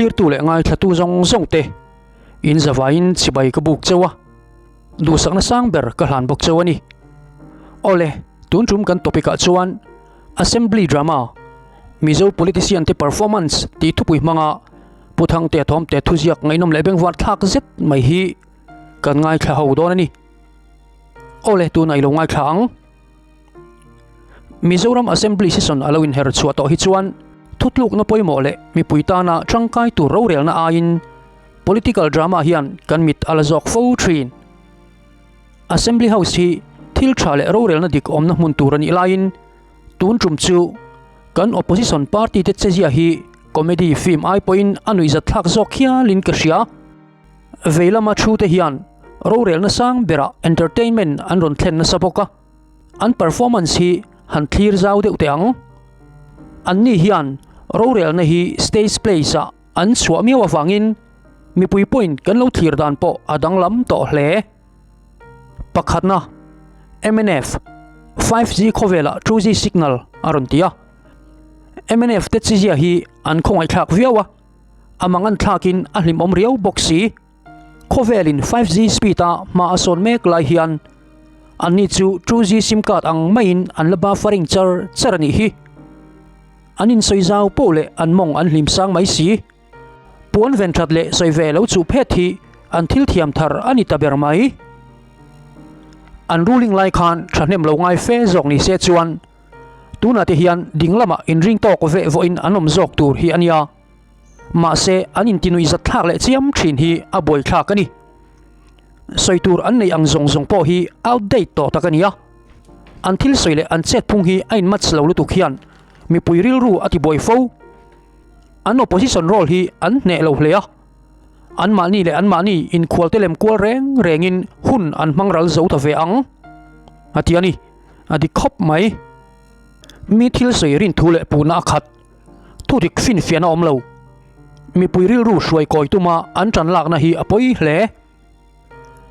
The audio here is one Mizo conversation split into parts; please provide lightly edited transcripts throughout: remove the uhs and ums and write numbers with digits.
Thlirtu leh ngaithlatu zawng zawng te in zavaiin chibai ka buk cheu a, duhsakna sang ber ka hlan bawk cheu a ni. Awle, tun tum kan topic ah chuan Assembly Drama, Mizo Politician te Performance tih thupui hmanga Pu Thangtea Thawmte thuziak ngaihnawm leh bengvar thlak zet mai hi kan ngaithla ho dawn a ni. Awle, tunah i lo ngaithla ang. Mizoram Assembly session a lo inher chhuah tawh hi chuan thutlukna pawimawh leh mipui tana tangkai tur rorelna aiin political drama hian kan mit a la zawk fo thin. Assembly House hi thil tha leh rorelna dik awmna hmun tur a nih laiin tun tum chu kan opposition party te chezia hi comedy film ai pawhin a nuihzatthlak zawk hialin ka hria. Vei lama thu te hian rorelna sang berah entertainment an rawn thlen nasa bawk a, an performance hi han thlir zau deuh teh ang. Anni hian rorelna hi stage place ah an chhuah miau avangin mipui point kan lo thlir dan pawh a danglam tawh hle. Pakhatna, mnf 5G khawvelah 2G signal a rawn ti a. Mnf te chizia hi an khawngaihthlak viau a. A mangan thlakin a hlimawm riau bawk si. Khawvelin 5G speed a hma a sawn mek lai hian anni chu 2G sim card ang maiin an la buffering char char a nih hi. An insawi zau poh leh an mawng an hlim sang mai si. Puan ven that leh sawi ve lo chuh phet hi an thil thiam thar a ni ta ber mai. An ruling lai khan thahnem lo ngai fe zawk ni se chuan Tunah te hian ding lamah inring tawk veh vawhin an awm zawk tur hi a nia. Mahse, an intinuih zat thlak leh chiam thin hi a buaithlak a ni. Sawi tur an neih ang zawng zawng pawh hi outdate tawh tak a ni a. An thil sawi leh an chet phung hi a inmatch lo lutuk hian mipui rilru a tibuai fo. An opposition role hi an hneh lo hle a. Anmahni leh anmahni inkhualte lem kual reng rengin hun an hmang ral zo ta ve ang, a ti a ni. A dik khawp mai. Mi thil sawi rin thu leh puhna a khat. Thu dik finfiahna awm lo. Mipui rilru hruai kawi tuma an tan lakna hi a pawi hle.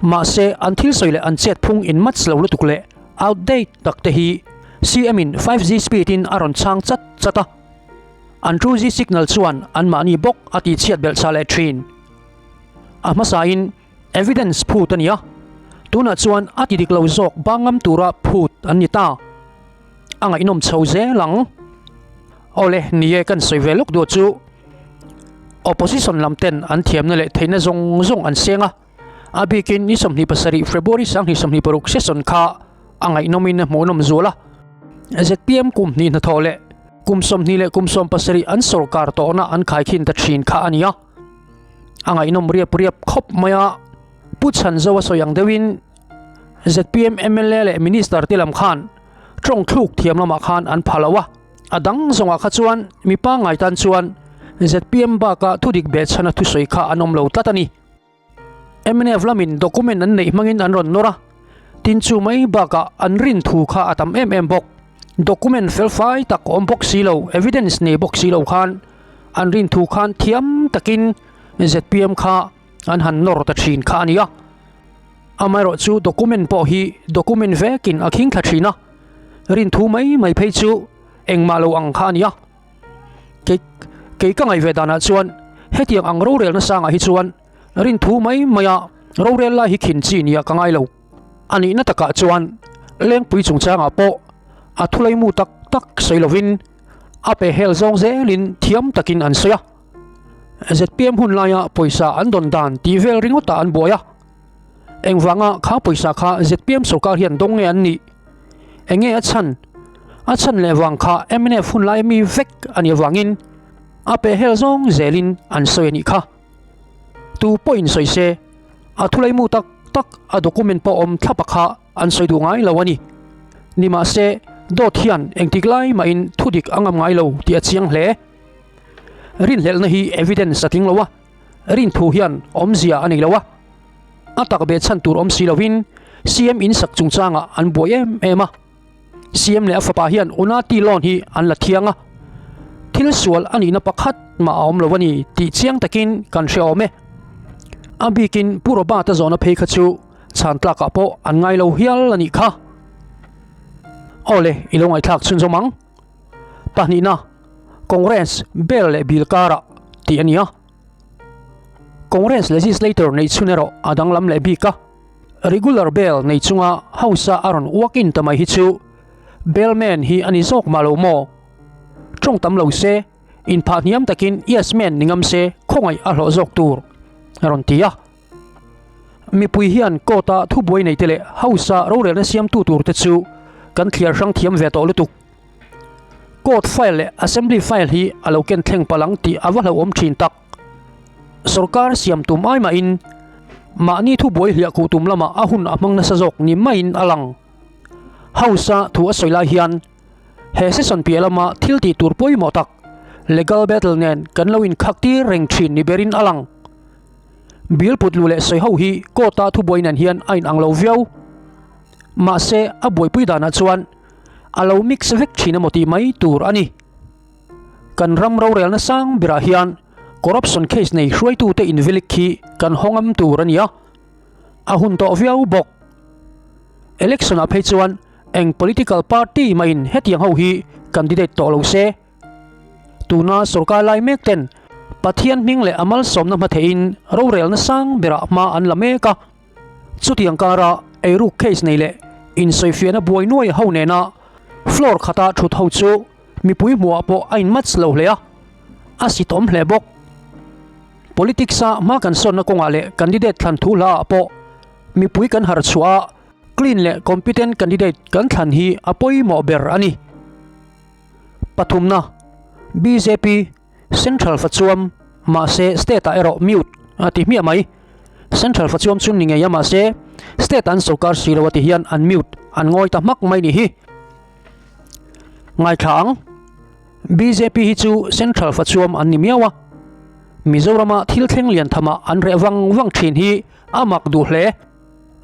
Mahse, an thil sawi leh an chet phung in match lo lutuk leh outdate tak te hi CM in 5G speed in a rawn chhang chat chat a. An 2G signal chuan anmahni bawk a tihchhiat belh chah leh thin. A hmasain. Evidence phut a ni a, tunah chuan a ti dik lo zawk bangam tura phut an ni ta. A ngaihnawm chho zel ang. Awle, ni e kan sawi ve lawk duh chu Opposition lam ten an thiamna leh theihna zawng zawng an seng a, a bikin ni 27 February 2026 session kha a ngaihnawmin a hmuhnawm zual a. Zpm kum hnih hnathawh leh kum 20 leh kum 17 an sawrkar tawhna an khaikhin ta thin kha a ni a. A ngaihnawm riap riap khawp mai a, Pu Chhanzo a sawi ang deuhin zpm mla leh Minister te lam khan tawng thluk thiam lamah khan an pha lo a, a dang zawngah kha chuan mi pangngai tan chuan zpm baka thudik behchhana thusawi kha an awm lo tlat a ni. Mnf lamin document an neih hmangin an rawn nawr a, tin chu mai bakah an rin thu kha a tam em em bawk. Document felfai tak awm bawk si lo, evidence nei bawk si lo khan an rin thu khan thiam takin zpm kha an han nawr ta thin kha a ni a. Amaherawh chu document pawh hi document vekin a khing thla thin a, rin thu mai mai phei chu engmah lo ang kha a ni a. Kei kei ka ngaih ve danah chuan hetiang ang rorelna sangah hi chuan rin thu mai maia rorel lai hi khin chi nia ka ngai lo. A nihna takah chuan lengpui chungchangah pawh a thulaimu tak tak sawi lovin a pe hel zawng zelin thiam takin an sawi a. Zpm hun laia pawisa an dawn dan tih vel ringawtah an buai a. Engvanga kha pawisa kha zpm sorkar hian dawng nge an nih? Enge a chhan? A chhan leh vang kha mnf hun laia mi vek a nih avangin a pe hel zawng zelin an sawi a nih kha. Tu pawhin sawi se, a thulaimu tak tak a document pawh awm thlapa kha an sawi duh ngai lo a ni. Nimahse, dawt hian engtik lai mahin thudik a ngam ngai lo tih a chiang hle. Rinhlelhna hi evidence a tling lo a, rinthu hian awmzia a nei lo a. A tak beh chhan tur awm si lovin CM insak chungchangah an buai em em a. CM leh a fapa hian Unati loan hi an la thiang a, thil sual a nihna pakhat mah a awm lo a ni tih chiang takin kan hre awm e. A bikin Pu Robert-a zawhna phei kha chu chhan tlakah pawh an ngai lo hial a nih kha. Awle, i lo ngaihthlak chhunzawm ang. Pahnihna, Congress, Bel leh Bil karah tih a ni a. Congress legislator neih chhun erawh a danglam leh bik a. Regular bail nei chunga House-a a rawn walk in ta mai hi chu bailman hi a ni zawk mah lo maw? Tawng tam lo se, inphah hniam takin yes man ni ngam se khawngaih a hlawh zawk tur, a rawn ti a. Mipui hian court-a thubuai neite leh House-a rorelna siamtu turte chu kan thliar hrang thiam ve tawh lutuk. Court file leh Assembly file hi a lo ken thleng palh ang tih a va hlauhawm thin tak. Sorkar siam tum ai mahin mahni thubuai hliah kuh tum lamah a hun a hmang nasa zawk ni maiin a lang. House-a thu a sawi lai hian he session piah lama thil tih tur pawimawh tak legal battle nen kan lo inkhak tir reng thin ni berin a lang. Bill put luh leh sawi ho hi court-a thubuai nen hian a inang lo viau. Mahse a buaipui danah chuan a lo mix vek thin emaw tih mai tur a ni. Kan ram rorelna sang berah hian corruption case nei hruaitute invilik hi kan haw ngam tur a ni a, a hun tawh viau bawk. Election ah phei chuan eng political party mahin hetiang ho hi candidate tawh lo se. Tuna sorkar lai mek ten Pathian hming leh a malsawmna hma theihin rorelna sang berah hma an la mek a. Chutiang kara eiruk case nei leh insawifiahna buai nuai ho nena floor khata thut ho chu mipui hmuhah pawh a inmatch lo hle a, a sitawm hle bawk. Politics-a hma kan sawnna kawngah leh candidate thlan thu hlaah pawh mipui kan harh chhuah a, clean leh competent candidate kan thlan hi a pawimawh ber a ni. Pathumna, bjp Central fachuam mahse state ah erawh mute a ti hmiah mai. Central fachuam chu ni ngei a mahse state an sorkar si lo a ti hian an mute an ngawi ta hmak mai ni hi. Ngaithla ang. Bjp hi chu Central fachuam an ni miau a. Mizorama thil thleng lian thamah an reh vang vang thin hi a mak duh hle.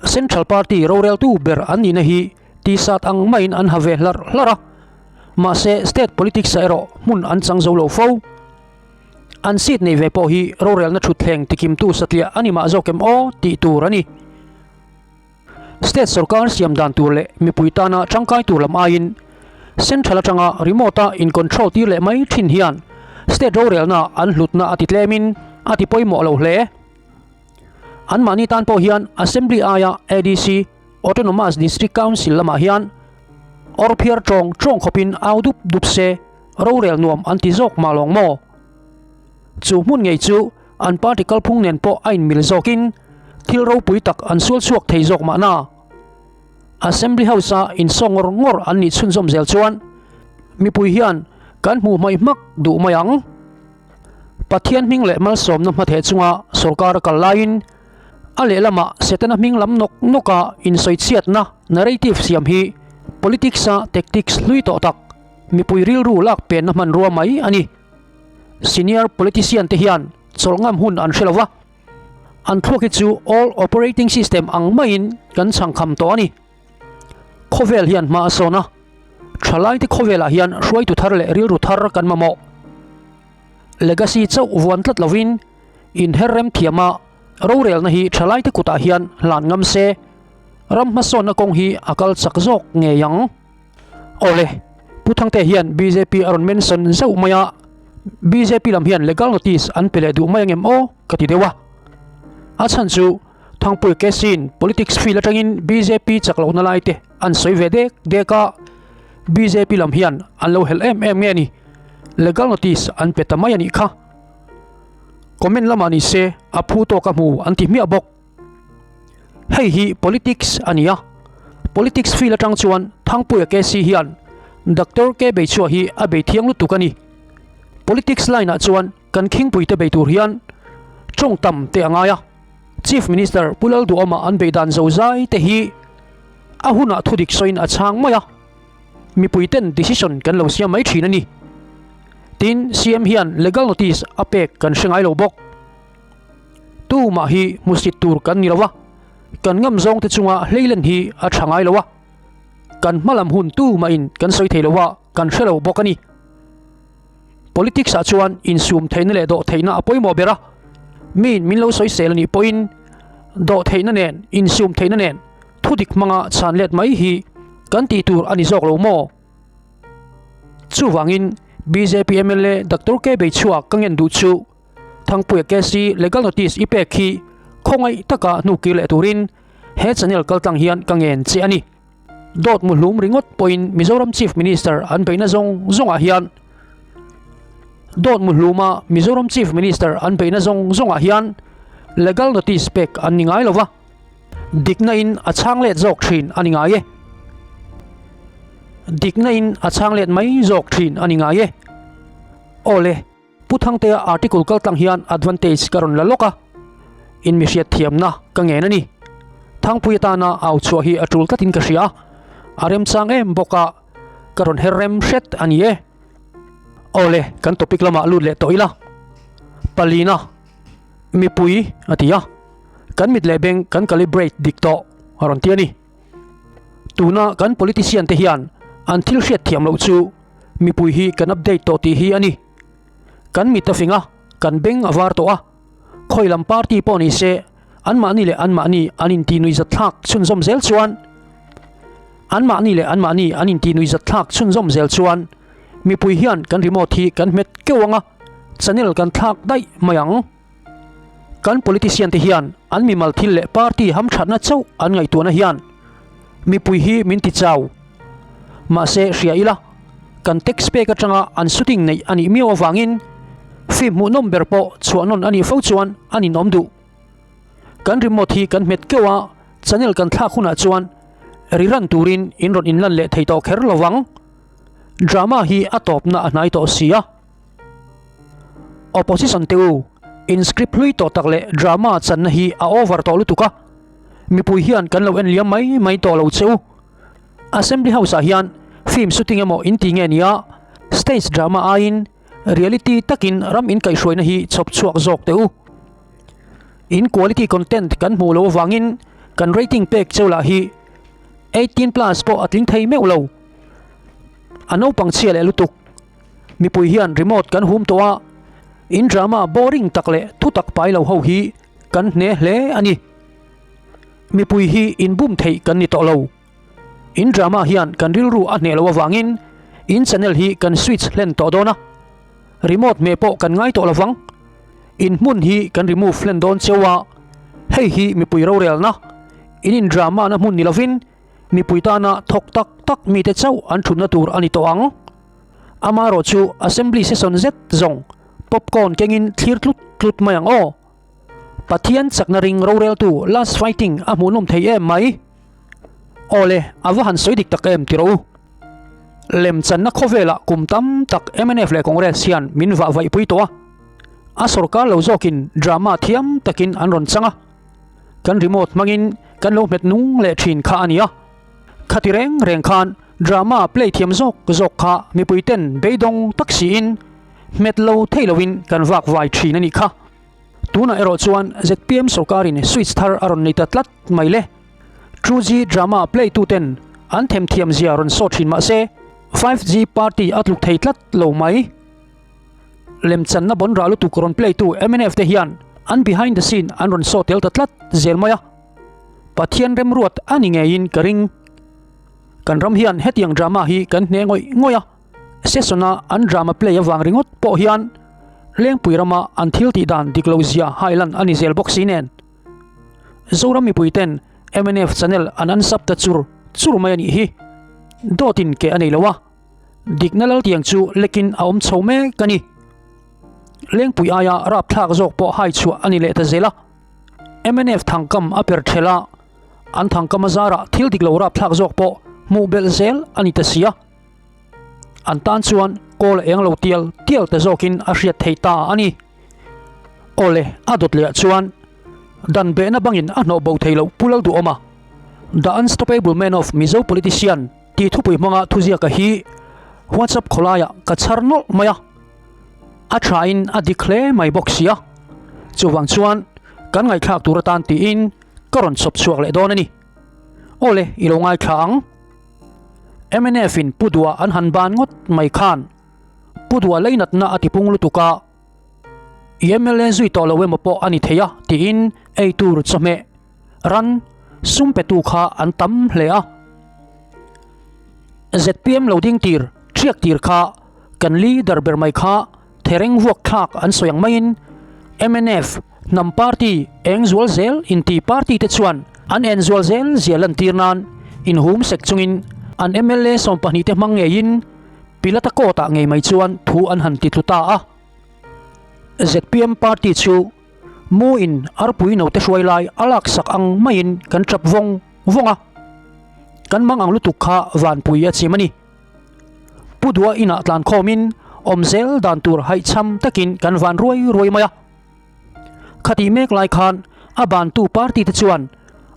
Central party roreltu ber an nihna hi T-shirt ang maiin an ha ve hlarh hlarh a, mahse state politics ah erawh hmun an chang zo lo fo. An seat nei ve pawh hi rorelna thutthleng tikimtu satliah a ni mah zawk em aw tih tur a ni. State sorkar siam dan tur leh mipui tana tangkai tur lam aiin central atanga remote a in control tir leh mai thin hian state rorelna an hlutna a ti tlemin a ti pawimawh lo hle. Anmahni tan pawh hian Assembly aia ADC, Autonomous District Council lamah hian awr phiar tawng tawng khawpin au dup dup se rorel nuam an ti zawk mah lawng maw? Chu hmun ngei chu an party kalphung nen pawh a inmil zawkin thil ropui tak an sual chhuak thei zawk mahna. Assembly House-a insaw ngawr ngawr an nih chhunzawm zel chuan mipui hian kan hmuh hmaih hmak duh mai ang. Pathian hming leh malsawmna hmatheh chunga sorkar a kal laiin a lehlamah Setana hming lam nawk nawka insawichhiatna narrative siam hi politics-a tactics hlui tawh tak, mipui rilru lak penna hmanrua mai a ni. Senior politician te hian chawlh ngam hun an hre lo va, an thluak hi chu old operating system ang maiin kan chhangkham tawh a ni. Khawvel hian hma a sawn a, thalaite khawvelah hian hruaitu thar leh rilru thar kan mamawh. Legacy chauh vuan tlat lovin inher rem thiam a, rorelna hi thalaite kutah hian hlan ngam se, ram hmasawnna kawng hi a kal chak zawk ngei ang. Awle, Pu Thangte hian bjp a rawn mention zauh mai a, bjp lam hian legal notice an pe leh duh mai angem aw ka ti deuh a. A chhan chu Thangpui Kesin politics field atangin bjp chak lohna lai te an sawi ve dek dek a, bjp lam hian an lo helh em em nge ni, legal notice an pe ta mai a nih kha. Comment lamah ni se a phu tawk a hmu an ti hmiah bawk. Hei hi politics a ni a, politics field atang chuan Thangpuia KC hian Doctor K Beichhua hi a bei thiang lutuk a ni. Politics line ah chuan kan khingpuite bei tur hian tawng tam te a ngai a, Chief Minister Pu Lalduhawma an bei dan zo zai te hi a hunah thudik sawiin a chhang mai a, mipui ten decision kan lo siam mai thin a ni. Tin, CM hian legal notice a pek kan hre ngai lo bawk. Tumah hi hmusit tur kan ni lo a, kan ngam zawng te chunga hleilen hi a tha ngai lo a, kan hmalam hun tumahin kan sawi thei lo a, kan hre lo bawk a ni. Politics ah chuan insum theihna leh dawh theihna a pawimawh ber a, miin min lo sawisel a nih pawhin dawh theihna nen, insum theihna nen thudik hmanga chhan let mai hi kan tih tur a ni zawk lo maw? Chuvangin bjp mla Doctor K Beichhua ka ngen duh chu. Thangpuia KC legal notice i pek hi khawngaih taka hnu kir leh turin he channel kaltlang hian ka ngen che a ni. Dawt muhlum ringawt pawhin Mizoram Chief Minister an beihna zawng zawngah hian Dawt muhluma Mizoram Chief Minister an beihna zawng zawngah hian legal notice pek an ni ngai lo va, dikna in a chhang let zawk thin a ni ngai e. Dikna in a chhang let mai zawk thin a ni ngai e. Aw le. Pu Thangtea article kal tlang hian advantage ka rawn la lawk a, in mi hriat thiamna ka ngen a ni. Thangpui atana au chhuah hi a tul tlatin ka hria a, a remchang em bawk a, ka rawn her rem hret a ni e. Awle, kan topic lamah lut leh tawh ila. Palina, mipui a ti a, kan mit leh beng kan calibrate dik tawh a rawn ti a ni. Tuna kan politician te hian an thil hriat thiam loh chu mipui hi kan update tawh tih hi a ni. Kan mit a fing a, kan beng a var tawh a. Khawi lam party pawh ni se anmahni leh anmahni an intihnuihzat thlak chhunzawm zel chuan anmahni leh anmahni an intihnuihzat thlak chhunzawm zel chuan mipui hian kan remote hi kan hmet keuh ang a, channel kan thlak daih mai ang. Kan politician te hian an mimal thil leh party hamthatna chauh an ngaihtuahna hian mipui hi min ti chau. Mahse hria ila, kan tax pek atanga an shooting neih a nih miau avangin film hmuhnawm ber pawh chhuah nawn a nih fo chuan a ninawm duh. Kan remote hi kan hmet keuh a, channel kan thlak hunah chuan ri ran turin in rawn inlan leh thei tawh kher lovang. Drama hi a tawpna a hnai tawh si a. Opposition te u, in script hlui tawh tak leh drama channa hi a over tawh lutuk a, mipui hian kan lo en liam mai mai tawh lo che u. Assembly House ah hian film shooting emaw in ti nge nia, stage drama aiin reality takin ram in kaihhruaina hi chhawp chhuak zawk teh u. In quality content kan hmuh loh avangin kan rating pek cheu lah hi 18 plus pawh a tling thei meuh lo. A naupang chhia leh lutuk. Mipui hian remote kan hum tawh a, in drama boring tak leh thutak pai lo ho hi kan hne hle a ni. Mipui hi inbum theih kan ni tawh lo. In drama hian kan rilru a hneh loh avangin in channel hi kan switch hlen tawh dawn a, remote hmeh pawh kan ngai tawh lovang. In hmun hi kan remove hlen dawn cheu a, hei hi mipui rorelna, in in drama na hmun ni lovin mipui tana thawk tak tak mite chauh an thutna tur a ni tawh ang. Amaherawh chu Assembly session zet zawng popcorn kengin thlir tlut tlut mai ang aw. Pathian chakna ring roreltu last fighting a hmuhnawm thei em mai. Awle, a va han sawi dik tak em ti rawh u. Lemchanna khawvelah kum tam tak mnf leh Congress hian min vah vaihpui tawh a. A sorkar lo zawkin drama thiam takin an rawn chang a. Kan remote hmangin kan lo hmet nung leh thin kha a nia. Khati reng reng khan drama play thiam zawk zawk kha mipui ten beidawng tak siin hmet lo thei loin kan vak vai thin a nih kha. Tunah erawh chuan zpm sorkarin switch thar a rawn nei ta tlat mai le. 2G drama play tu ten an themthiam zia rawn saw thin mahse 5G party a tluk thei tlat lo mai. Lemchanna bawn rah lutuk rawn play tu mnf te hian an behind the scene an rawn saw tel ta tlat zel mai a. Pathian remruat a ni ngeiin ka ring. Kan ram hian hetiang drama hi kan hne ngawih ngawih a, session a an drama play avang ringawt pawh hian Lengpui rama an thil tih dan dik lo zia hailan a ni zel bawk si nen. Zoram mipui ten mnf channel an unsub ta chur chur mai a nih hi. Dawtin ke a nei lo a, dikna laltiang chu lekin a awm chho mek a ni. Lengpui aia rapthlak zawk pawh hai chhuah a ni leh ta zel a. Mnf thangkam a per ṭhelh a, an thangkam a zarah thil dik lo rapthlak zawk pawh hmuh belh zel a ni ta si a. An tan chuan kawl a eng lo tial tial ta zawkin a hriat thei ta a ni. Awle, a dawt leh ah chuan dan behna bangin a hnawh bo thei loh Pu Lalduhawma, The Unstoppable Man of Mizo Politician tih thupui hmanga thuziaka hi WhatsApp khawlaiah ka chhar nawlh mai a. A thain a dik hle mai bawk sia. Chuvang chuan kan ngaihthlak tur atan tiin ka rawn chawp chhuak leh dawn a ni. Awle, i lo ngaithla ang. Mnf in Pu Dua an han ban ngawt mai khan Pu Dua leinatna a tipung lutuk a, i mla zui tawh lo emaw pawh a ni thei a tiin eitur chawhmeh ran sum petu kha an tam hle a. Zpm lo ding tir ṭhiak tir kha kan leader ber mai kha thereng vuak thlak an sawi ang maiin Mnf, Hnam Party, eng zual zel inti party te chuan an en zual zel zia lantir nan inhum sek chungin an mla 12 te hmang ngeiin Pilata court ah ngei mai chuan thu an han ti tlu ta a. Zpm party chu mu in arpui note hruai lai a laksak ang maiin kan tap vawng vawng a, kan mang ang lutuk kha vanpui a chim a ni. Pu Dua inah tlan khawmin awm zel dan tur haihchham takin kan van ruai ruai mai a. Khatih mek lai khan a bantu party te chuan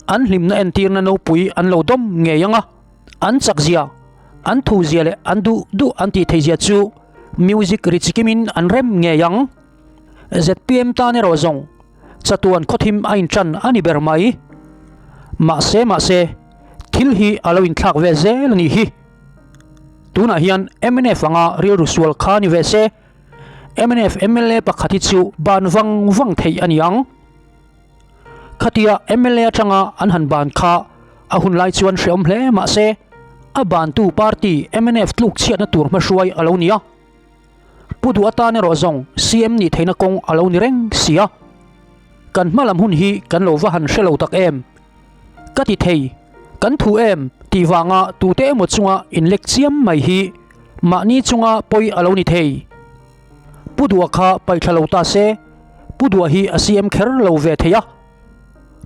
an hlimna entirna nopui an lo dawm ngei ang a, an chakzia, an thuzia leh an duh duh an tih theihzia chu music ri chikimin an rem ngei ang. Zpm tan erawh zawng chatuan khawthim a inṭan a ni ber mai. Mahse mahse, thil hi a lo inthlak ve zel a nih hi. Tunah hian mnf anga rilru sual kha ni ve se, mnf mla pakhat hi chu ban vang vang theih a ni ang. Khatia mla atanga an han ban kha a hun lai chuan hreawm hle mahse, a bantu party mnf tluk chhiatna tur hmahruai a lo ni a. Pu duh atan erawh zawng CM nih theihna kawng a lo ni reng si a. Kan hma lam hun hi kan lo va han hre lo tak em? Ka ti thei, kan thu em tih vanga tute emaw chunga inlek chiam mai hi mahni chunga pawi a lo ni thei. Pu duh kha paihthla lo ta se, Pu duh hi a CM kher lo ve thei a.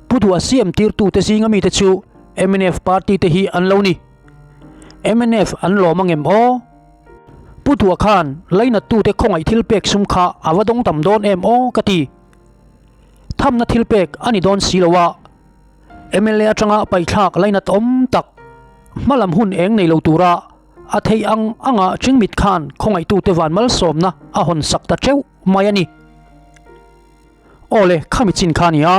Pu duh CM tirtute zinga mite chu mnf party te hi an lo ni. Mnf an lawm angem aw? Pu Dua khan lainattute khawngaih thil pek sum kha a va dawng tam dawn em aw ka ti. Thamna thil pek a ni dawn si lo a, mla atanga paithlak lainat awm tak hmalam hun eng nei lo tura a theih ang anga chingmit khan khawngaihtute van malsawmna a hawn sak ta teuh mai a ni. Aw le, khami chin kha a ni a,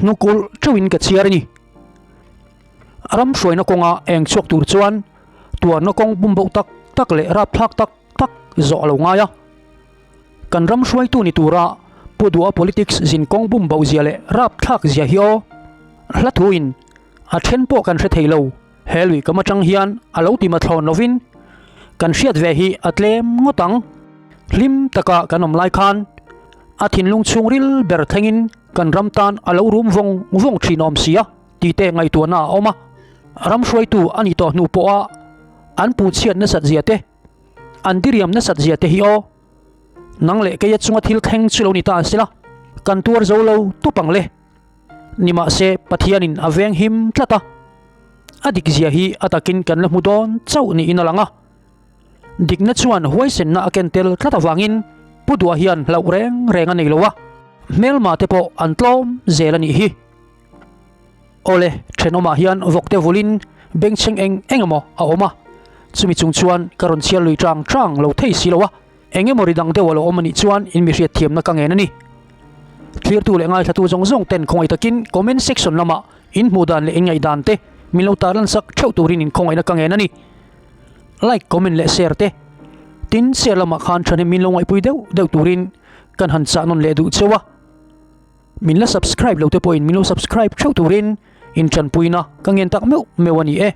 hnukulh teuhin ka chhiar a ni. Ram hruaina kawnga eng chhuak tur chuan tuarna kawng bumboh tak tak leh rapthlak tak tak zawh a lo ngai a. Kan ram hruaitu ni tura Pu Dua politics zin kawng bumboh zia leh rapthlak zia hi aw hla thuin a then pawh kan hre thei lo. He lui kam atang hian a lo ti mathlawn lovin kan hriat ve hi a tlem ngawt ang. Hlim taka kan awm lai khan a thinlung chhungril ber thlengin kan ram tan a lo rum vawng vawng thin awm si a. Tite ngaihtuahna a awm a, ram hruaitu a nih tawh hnu pawha an puhchhiat nasat zia te, an diriam nasat zia te hi aw, nang leh keia chunga thil thleng chu lo ni ta sela, kan tuar zo lo tawp ang le. Nimahse, Pathianin a veng him tlat a, a dik zia hi a takin kan la hmu dawn chauh niin a lang a. Dikna chuan huaisenna a ken tel tlat avangin Pu Duah hian hlauh reng reng a nei lo a, hmelma te pawh an tlawm zel a nih hi. Awle, thenawmah hian vawkte vulin bengchheng eng eng emaw a awm a, chumi chung chuan ka rawn chhiar lui tang tang lo thei si lo a, eng emaw ri dang deuh a lo awm a nih chuan in mi hriatthiamna ka ngen a ni. Thlirtu leh ngaithlatu zawng zawng ten khawngaih takin comment section lamah in hmuh dan leh in ngaihdan te min lo tarlan sak theuh turin in khawngaihna ka ngen a ni. Like, comment leh share te tin share lamah khan thahnem min lo ngaihpui deuh deuh turin kan han chah nawn leh duh cheu a. Min la subscribe lo te pawhin min lo subscribe theuh turin in tanpuina ka ngen tak meuh meuh a ni e.